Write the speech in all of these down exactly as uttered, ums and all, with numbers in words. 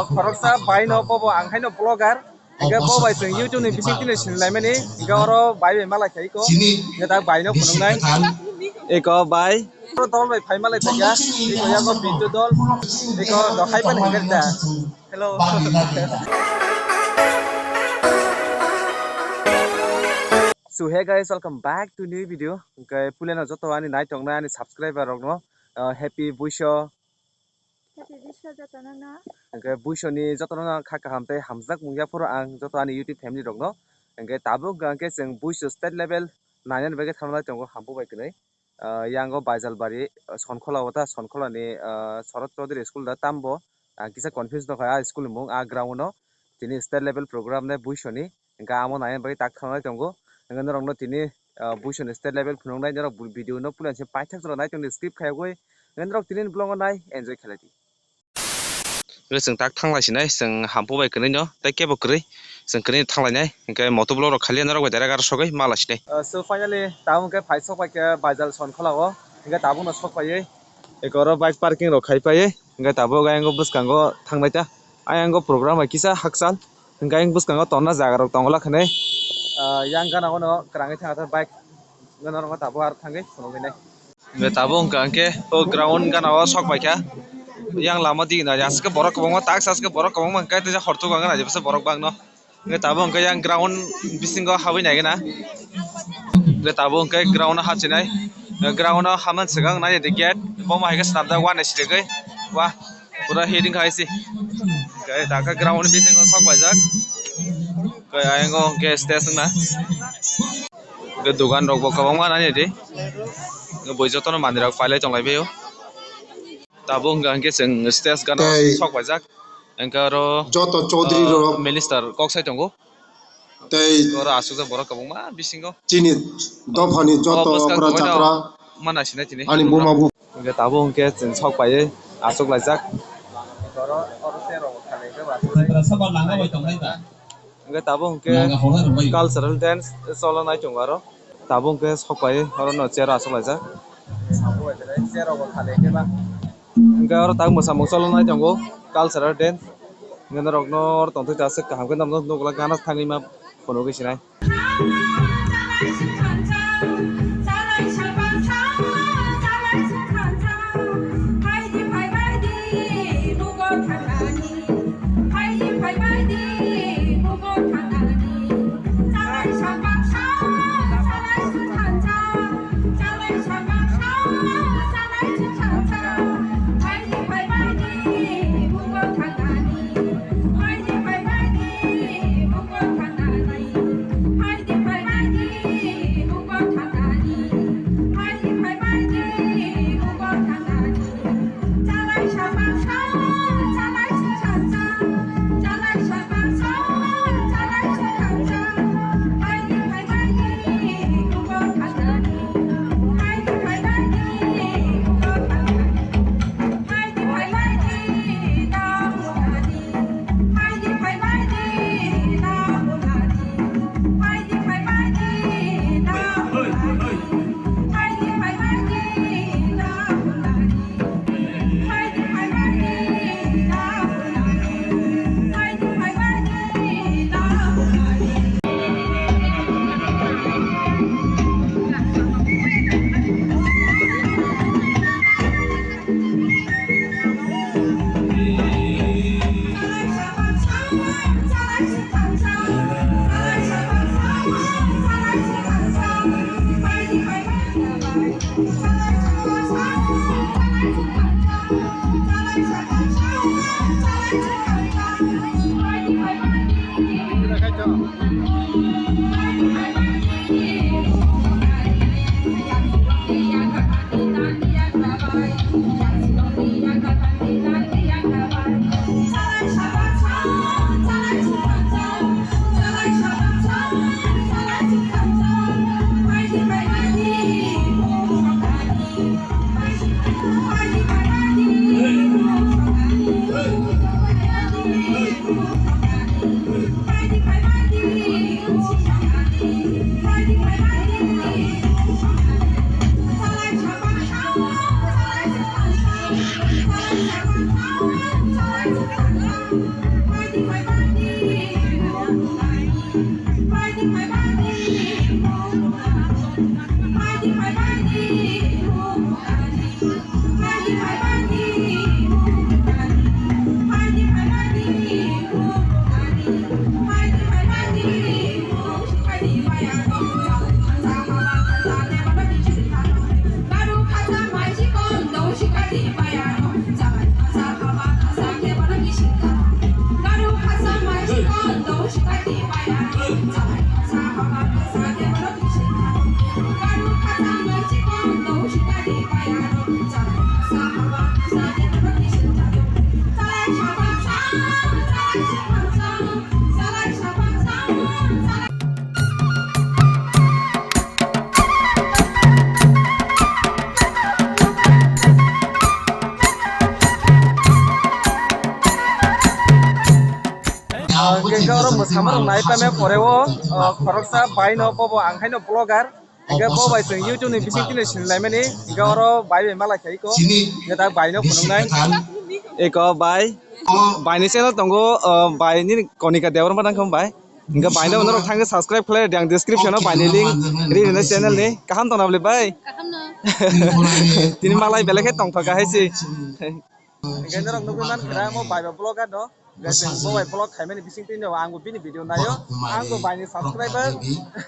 Khoroksa bai no bobo ang haino vlogger. Hingke bo bai chwng YouTube ni bising tini sinlaimani. Hingke oro bai bai malai kha iko. Hingke tak bai no phunuknai. Iko bai. Oro dol bai phai malai kha. Iko yago Bintu dol. Iko dokhai pan hingke da. Hello. So hey guys, welcome back to new video. Hingke puleno joto ani naitongnai ani subscriber rokno, uh, happy Buiso. Happy Buiso jotono no. Hingke Buiso ni jotono no kha kaham tei hamjak mung yaphuru ang joto ani YouTube family rokno. Hingke tabuk hingke chwng Buiso state level nainani bagwi thanglai tongo hampu bai kwnwi. Ah, yango Baijalbari, ah, Sonkhola o ta, Sonkhola ni, ah, Sorot Chaudhary school da tambo. Ang kisa confuse nokha a school ni mung a ground no. Tini state level program ne Buiso ni. Hingke amo naina bagwi tak thanglai tongo. Hingke norok no tini, ah, Buiso ni state level phunuknai norok bu-, video no puila se paithak jora nai tongdi skip khayogwi. Hingke norok tini vlog o nai enjoy khlai di. Hingke chwng tak thanglai sinai, chwng hampu bai kwnwi no, tei kebo kwrwi, chwng kwrwi thanglai nai, hingke moto vlog rok khali norok bai direct aro sogwi malai sinai. Uh, so finally, tabuk hingke phai sok bai khe Baijal Sonkhola o, hingke tabuk no sok paiwi, eko oro bike parking rok khai paiwi, hingke tabuk ayang o bwskango thanglai ta, ayang o program bai kisa hakchal, hingke ayang bwskango tonna jaga rok tongo la khanai, uh, yang gana o no kwrangwi thang bike, norok tabuk aro thangwi phunugwi nai. Hingke tabuk hingka hingke o ground gana o sok paikha. Yang lama digna aswk borok kwbangma, task aswk borok kwbangma hingke teisa horchuk ang gana jebasa borok bangno. Hingke tabuk hingke yang ground bisingo habwi naigena. Hingke tabuk hingke ground o hapsinai. Ground o hamani swkang nai di gate. Bo ma hai khe swnamjak uanai sirigwi. Wah, pura heading khai si. Hingke taka ground bisingo sok paijak. Hingke ayang o hingke stage wngna. Hingke dogan rok bo kwbangma nani di. Hingke bui jotono manui rok pailai tonglai bai o. Tabuk hingka hingke chwng stage gana Tei- sok paijak. Hingke oro, joto Chaudhary ah, rok minister kok sai tongo. Tei Oro asukjak borok kwbangma bisingo. Chini dophani joto bwskang okra chakra mana sinai tini. Ani buma bu- Hingke tabuk hingke chwng sok paiwi asuk laijak. Hingke tabuk hingke cultural dance cholonai tongo aro. Tabuk hingke sok paiwi oro no chair o asuk laijak. Hingke oro tak mwsamung cholonai tongo cultural dance. Hingke norok no oro tongthok aswk kaham khe norok no nukla gana thangwi ma phunugwi sinai. Hingke oro mwsamarok nai pame pore o, o, khoroksa bai no bobo ang haino vlogger. Hingke bo bai chwng YouTube ni bising tini sinilai mani. Hingke oro bai bai malai khai ko. Hingke tak bai no phunuknai. Eko bai. Bai ni channel tongo, o, bai nini Konika Debbarma nang khe bai. Hingke bai no norok thangke subscribe khlai di ang description o bai ni link ri rina channel ni. Kaham tong na bole bai? Kaham no. Tini malai belai khe tongthok kha hai se. Hingke norok nugui man khna mo bai ba vlogger no. Hingke chwng bo bai vlog khaimani bising twi no ang bo bini video naio. Ang bo bai ni subscriber.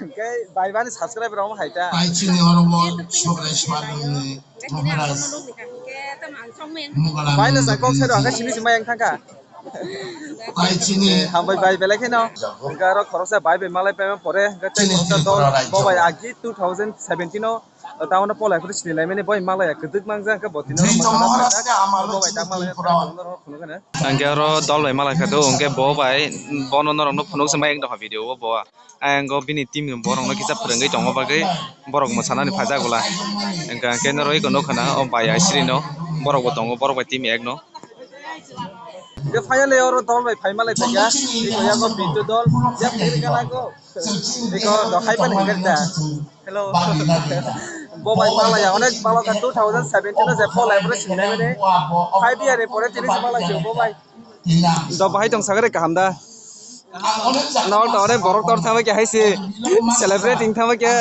Hingke bai bani subscriber omo hai ta. Tai chini oro bo Sokrai Swarnamni Moharaj Mugalam. Bai no sa kok sai do ang simi simi yang thangka. Tai chini. Hambai bai belai kheno. Hingke aro khoroksa bai bai malai pai pore. Hingke tei chini khoroksa dol Tripura bo bai rajyo agi two thousand seventeen o. Tamo no polai phuru sini lai mani boi malaya kwdwk mangjak khe bo tini Jai oro Jagannatha mosa Maharaj khe amal bo bai chini tak malaya Tripura. Phunukgana. Hingke oro dol bai malai kha do, hingke bo bai bono norok no phunuk se mai wng tongkha video o bo. Ayang o bini team ni borok no kisa phwrwngwi tongo bagwi borok mwsana ni phaijak bwla. Hingke hingke norok eko nukha na o bai aisiri no borok bo tongo, borok bai team ek no. Hingke finally oro dol bai phai malai phaikha. Eko yago Bintu dol, yak phai gana go. Eko do hai pani hingke ta. Hello. Bo bai malaya onek balo kha two thousand seventeen o je polai pore sinai mene. Five year ni pore tini se malai se bo bai. Do bahai tong sagare kaham da. Nol to onek borok tor thangma khe hai se celebrating thangma khe.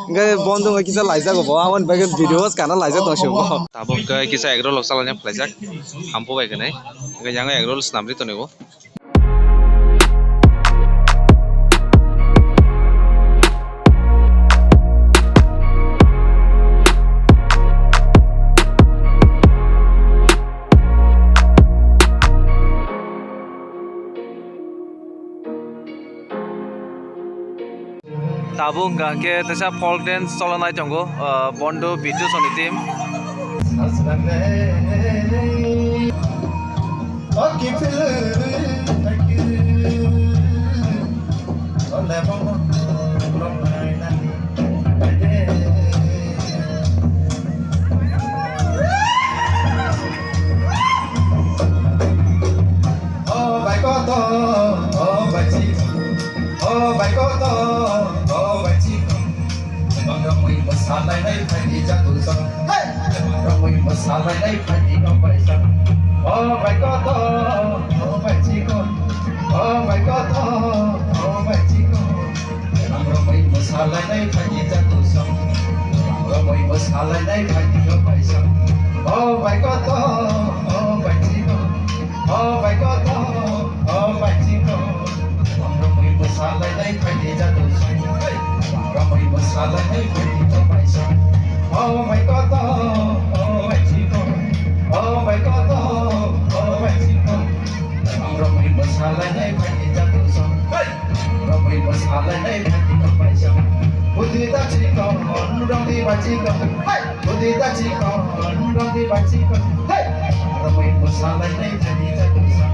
Hingke bondo kisa laijak bo, aboni bagwi video kana laijak tong se bo. Tabuk khe kisa egg roll rok chalai phlaijak. Hampu bai khe nai. Hingke yang egg roll swnamri tonigo. Tabuk hingka hingke teisa folk dance cholanai tongo, ah, Bondo Bidu Soni team. Oh, bai koto, oh, bai chiko. Oh, bai koto, oh, bai chiko. Bang rongwi mwsalainai phaidi jatu song. Hey! Bang rongwi mwsalainai phaidi no bai song. Oh, bai koto, oh, bai chiko. Oh, bai koto, oh, bai chiko. Bang rongwi mwsalainai phaidi jatu song. Bang rongwi mwsalainai phaidi no bai song. Oh, bai koto, oh, bai chiko. Oh, bai koto, oh, bai chiko. Bang rongwi mwsalainai phaidi jatu song. Hey! Bang rongwi mwsalainai phaidi no bai song. Oh, bai koto, oh, bai chiko. Oh, bai koto, oh, bai chiko. Bang rongwi mwsalainai phaidi jatu song. Hey! Bang rongwi mwsalainai phaidi no bai song. Budi da chiko, rongdi ba chiko. Hey! Budi da chiko, rongdi ba chiko. Hey! Romwi mwsalainai thani jatusa.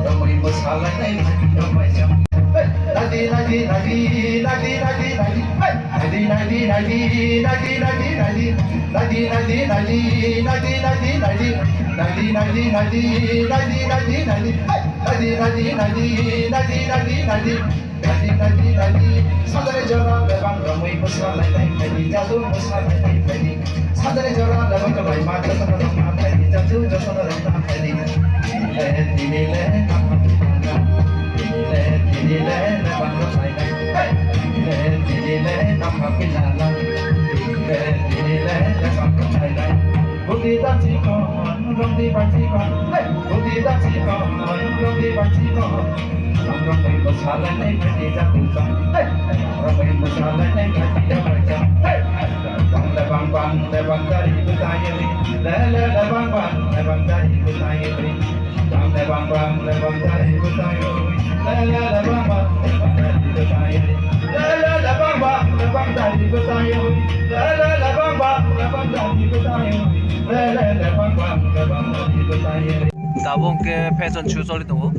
Romwi mwsalainai thani romai jam. Hey! Nadi, nadi, nadi, nadi, nadi, nadi. Hey! Nadi, nadi, nadi, nadi, nadi, nadi. Nadi, nadi, nadi, nadi, nadi, nadi. Nadi, nadi, nadi, nadi, nadi, nadi. Hey! Nadi, nadi, nadi, nadi, nadi, nadi. Nadi, nadi, nadi, sadari jora bebak romwi bwsalainai phaidi, jadu bwsalainai phaidi. Sadari jora bebak romwi ma jotono rwngna phaidi, jadu jotono rwngna phaidi. Tini le, tini le, tini le, tini le, bebak romlainai. Hey! Tini le, tini le, bebak romlainai. Tini le, tini le, bebak romlainai. Budi da chiko, rongdi ba chiko, hey! Budi da chiko, rongdi ba chiko. Romwi mwsalainai phaidi jatusa, hey! Romwi mwsalainai phaidi jatusa, hey! Bang le bang bang le bang dari bwtaiwi, le le le bang bang le bang dari bwtaiwi. Bang le bang bang le bang dari bwtaiwi, le le le bang bang le bang dari bwtaiwi. Le le le bang bang le bang dari bwtaiwi, le le le bang bang le bang dari bwtaiwi. Tabuk hwnkhe fashion show choli tongo.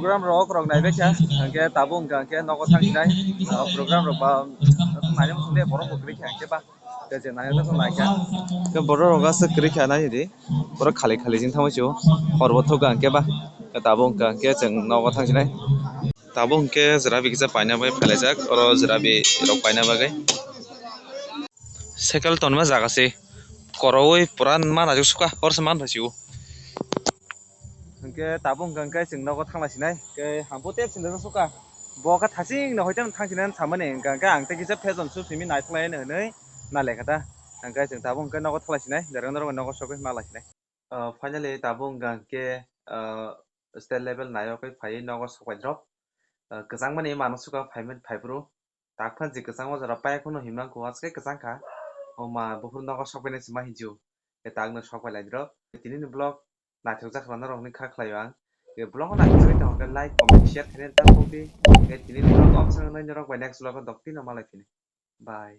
Program rok rok naibaikha, hwnkhe tabuk hwnkha hwnkhe nogo thangsinai, ah, program rok ba naina muchungde borok bo kwrwikha hwnkhe ba. Tei je naina muchung naikha. Hwnkhe borok rok aswk kwrwikha naidi. Borok khali khali jeng thangwi sio. Hor bo thokha hwnkhe ba. Tabuk hwnkha hwnkhe chwng nogo thangsinai. Tabuk hwnkhe jwrabi kisa paina bai phailaijak. Oro jwrabi rok paina bagwi. Cycle tonma jaga se. Koroui pura ma najuk suka. Hor se man phai sio. Hwnkhe tabuk hwnkha hwnkhe chwng nogo thanglaisinai. Hwnkhe hangbo tei chwng suka. Bo khe thaching no hoite thangsinai samani hwnkha hwnkhe ang tei kisa fashion show simi naithoklaino hwnwi nalekha ta. Hwnkhe chwng tabuk hwnkhe nogo thanglaisinai. Jara norok nogo sogwi malaisinai. Ah, finally tabuk hwnkha hwnkhe, ah, state level naiyok khe phaiwi nogo sokbai drop. Ah, kwchangmani mano suka phaiman phaiphuru. Takphano je kwchangma jora paiya kheno himnang kho, aswk kwchang kha. Oma buphuru nogo sokbainai se ma hinjio. Khe takno sokbai lai drop. Tini ni vlog naithok jak rwna rokni kha khlaio ang. Khe vlog no naithok jak tong khe like, comment, share khainai ta pokdi. Khe tini ni vlog omsong nai norok bai next vlog o dokti no malai phini. Bye.